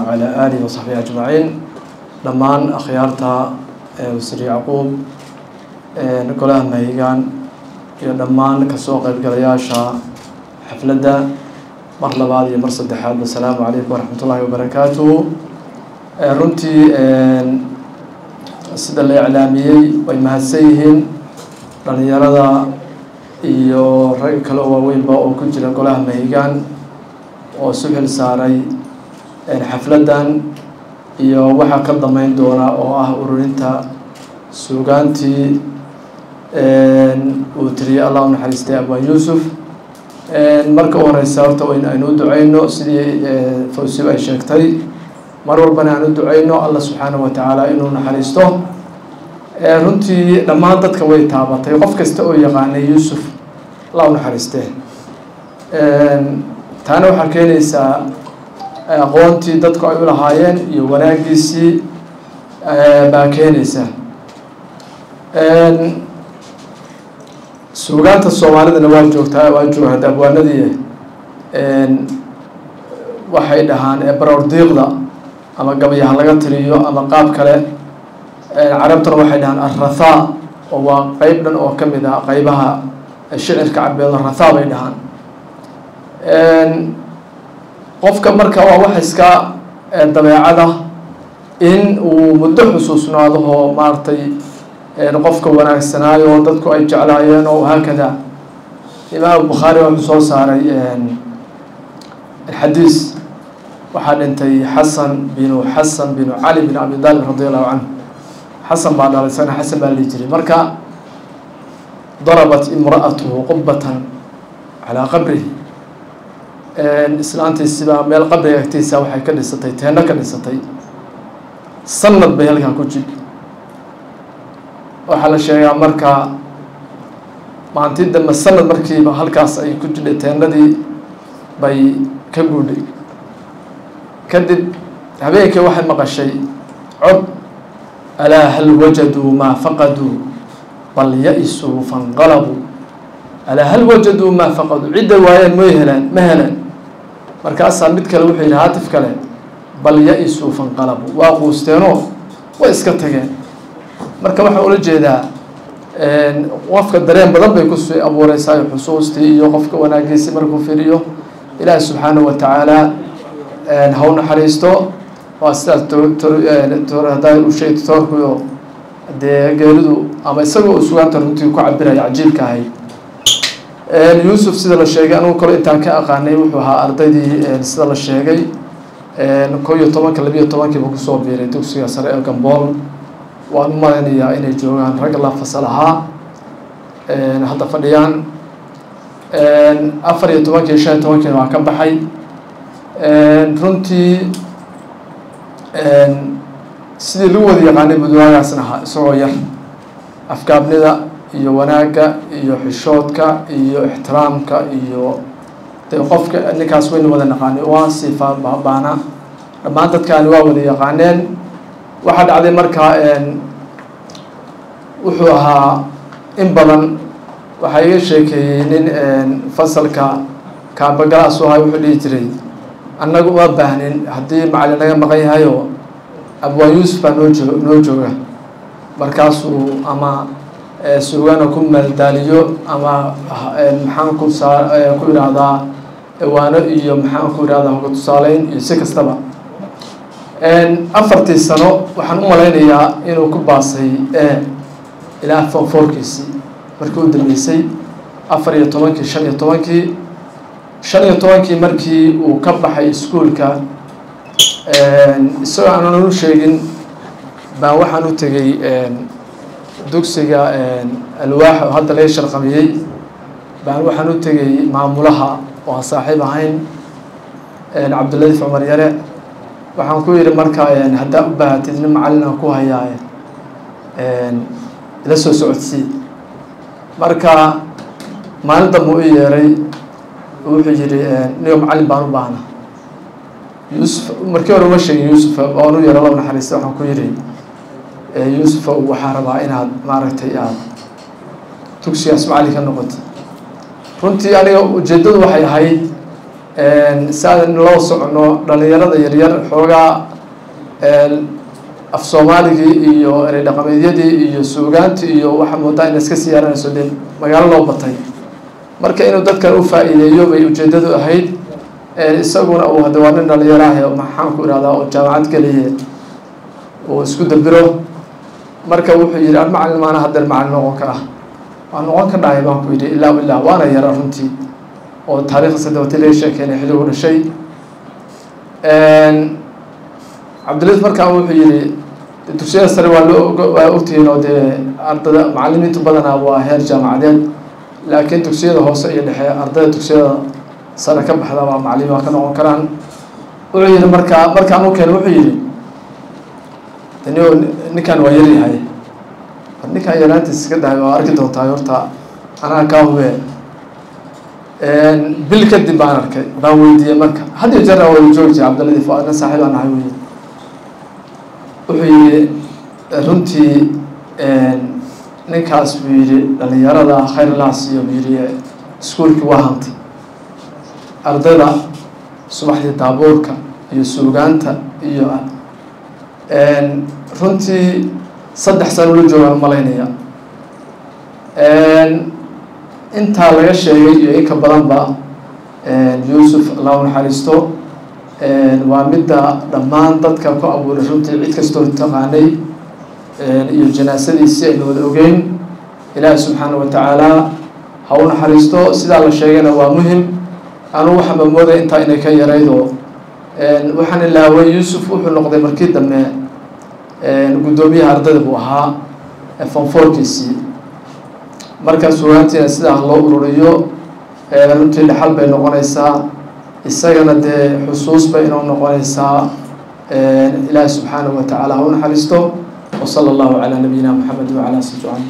وعلى آله وصحبه أجمعين. Dhammaan akhyaarta, Wasiir Yacquub, golaha Mahigaan iyo dhammaan kasoo qaybgalayaasha xafladda, mar labaad iyo mar saddexaad, assalaamu calaykum waraxmat ullahi wabarakaatuhu. Runtii sida la iclaamiyey, way mahadsan yihiin dhalinyarada iyo rag kale oo waaweynba oo ku jira golaha Mahigaan oo isu xil saaray xafladdan iyo waxaa ka dameyn doona oo ah ururinta suugaantii uu tiriyey, Allah u naxariistay, Abwaan Yuusuf. Marka u horeysa horta in aynu u duceyno, sidii Fawsib ay sheegtay, mar walbana aan u duceyno Allah subxaanahu wa tacaala inuu naxariisto. Runtii dhammaan dadka way taabatay, qof kasta oo yaqaanay Yuusuf, Allah u naxariistee. Taana waxaa keenaysaa aqoontii dadku ay u lahaayeen iyo wanaagiisii baa keenaysa. Suugaanta Soomaalidana waa joogtaa, waa jooga hadda abwaanadii. Waxay dhahaan baroor diiqda ama gabayaha laga tiriyo ama qaab kale. Carabtuna waxay dhahaan alrathaa, oo waa qeyb dhan oo ka mid ah qeybaha shicirka carbeed, rathaa bay dhahaan. Qofka marka waa wax iska dabeecada in uu muddo xusuusnaado oo maaragtay qofka wanaagsanaayo oo dadku ay jeclaayeen oo haakada. Imaam Bukhaari wuxuu soo saaray xadiis: waxaa dhintay Xasan binu Xasan binu Cali bin Abi Dalib radi allahu canhu. Xasan baa dhalay, isagana Xasan baa la dhihi jiray. Marka darabat imra'atuhu qubbatan calaa qabrihi, islaantiisibaa meel qabriga agtiisa waxay ka dhisatay teeno ka dhisatay. Sanad bay halkaa ku jid. Waxaa la sheegaa marka maalintii dambe, sanad markiiba halkaas ay ku jidhay teenadii, bay ka guudhay. Kadib habeenkii waxay maqashay cod: "Alaa hal wajaduu maa faqaduu bal ya-isuu fanqalabuu, alaa hal wajaduu maa faqaduu." Cidday waayeen may heleen, ma heleen. Markaasaa mid kale wuxuu yidhi, haatif kale: "Bal ya-isuu fanqalabuu." Waa quusteenoo way iska tageen. Marka waxaan ula jeedaa, qofka dareen badan bay kusii abuureysaa xusuustii iyo qofka wanaagiisii markuu fiiriyo. Ilaahi subxaanahu wa tacaala ha u naxariisto. Waa sidaas haddaa uu sheegay doctoorkuyo dee, geeridu ama isagoo uu sugaanta runtii ku cabiraya cajiibka ahayd. Yuusuf, sida la sheegay, anugu kale intaan ka aqaanay, wuxuu ahaa ardaydii, sida la sheegay, 11-ka, 12-kiiba kusoo biiray dugsiga sare ee Gambool. Waan u malaynayaa inay joogaan rag la fasal ahaa hadda fadhiyaan. 14-kii, 15-kiina waa ka baxay. Runtii sidii lagu wada yaqaanay budwaagaasna ahaa, isagoo yar, afgaabnida iyo wanaagga iyo xishoodka iyo ixtiraamka iyo dee qofka ninkaas waynu wada naqaanay, waa sifa baana dhammaan dadkaani waa wada yaqaaneen. Waxaa dhacday marka, wuxuu ahaa in badan waxaa iga sheekeeyey nin fasalka kaabagalaas u ahay. Wuxuu dhihi jiray: "Annaga uma baahnin haddii macalin naga maqan yahayo, Abwaan Yuusuf baa noo jooga." Markaasuu ama suugana ku maaldaaliyo ama maxaan ku saa ku idhaahdaa waano iyo maxaan ku idhahdaa hoga tusaaleyn iyo si kastaba. 4-tii sano waxaan u malaynayaa inuu ku baasay ilaa form fourkiisii. Markii u dambeysay 14-kii, 15-kii, 15-kii markii uu ka baxay iskuolka, isagoo aanan u sheegin baan waxaan u tegey dugsiga Alwaax oo hadda laga sharqamiyey. Baan waxaan u tegey maamulaha oo aan saaxiib ahayn, Cabdiladiif Cumar Yare. Waxaan ku yidhi marka: "Haddaa u baahatid nin macallin aan ku hayaa, ila soo socodsii." Marka maalin dambe u yeeray, wuxuu yidhi: "Nigo macallin baan u baahna." Yuusuf markii hore uma sheegin. Yuusuf waan u yeero, laba naxariista. Waxaan ku yidhi: "Yuusuf, waxaan rabaa inaad maaragtay aada dugsigaas macallin ka noqotid." Runtii aniga ujeeddadu waxay ahayd Saadan loo socono dhalinyarada yaryar xoogaa af Soomaaligii iyo erey dhaqameedyadii iyo suugaantii iyo waxaa moodaa inay iska sii yaranayso, dee magaalo loo batay. Marka inuu dadkan u faa'iideeyo bay ujeeddadu ahayd, isaguna uu hadda waa nin dhalinyaro ah, maxaan ku ihahdaa, oo jaamacad geliye uu isku dabiro. Marka wuxuu yidhi, an macalin maana hadeer macalin noqon kara? Waa noqon ka dhahay baan ku yidhi, ilaa ilaa waana yara runtii oo taariikhda sadawati laga sheekeynay xilligu dhashay Cabdilaiif. Markaa wuxuu yidhi, dugsiyada sare waa loo waa ogtihiin oo dee ardada macalimiintu badanaa waa heer jaamacadeed, laakiin dugsiyada hoose iyo dhexe ardayda dugsiyada sare ka baxda waa macalimiin waa ka noqon karaan. Wuxuu yidhi, markaa markaan u keenay, wuxuu yidhi, tani ninkan waa yaryahay, ninkan yaraantiis iska dhahay, waa arki doontaa horta, anaa kaa hubee. Bil kadib baan arkay, baan weydiiyey. Marka had iyo jeerna wada joogi jiray Cabdiladiif, waa ina saaxiib aan nahay wey. Wuxuu yidhi, runtii ninkaas buu yidhi dhalinyarada khayr laa siiyo buu yidhi, iskuulkii waa hantay, ardayda subaxdii daabuurka iyo suugaanta iyo runtii 3 sano la joogaan malaynaya. Intaa laga sheegay iyo in ka badanba Yuusuf Allah u naxariisto, waa midda dhammaan dadka ku abuuray runtii cid kastoo taqaanay iyo janaasadiisi aynu wada ogeyn. Ilaahi subxaana wa tacaala ha u naxariisto. Sidaa la sheegayna waa muhim. Anugu waxaan ba moodaya intaa inay ka yaraydoo waxaan ilaaway, Yuusuf wuxuu noqday markii dambe guddoomiyaha ardayda buu ahaa form fourkiisii. Marka sugaantiina sidaa loo ururiyo runtii dhexal bay noqonaysaa, isagana dee xusuus bay inoo noqonaysaa. Ilaahi subxaanahu wa tacaala ha u naxariisto. Wa sala allahu calaa nabiyina Moxamed wacala sali.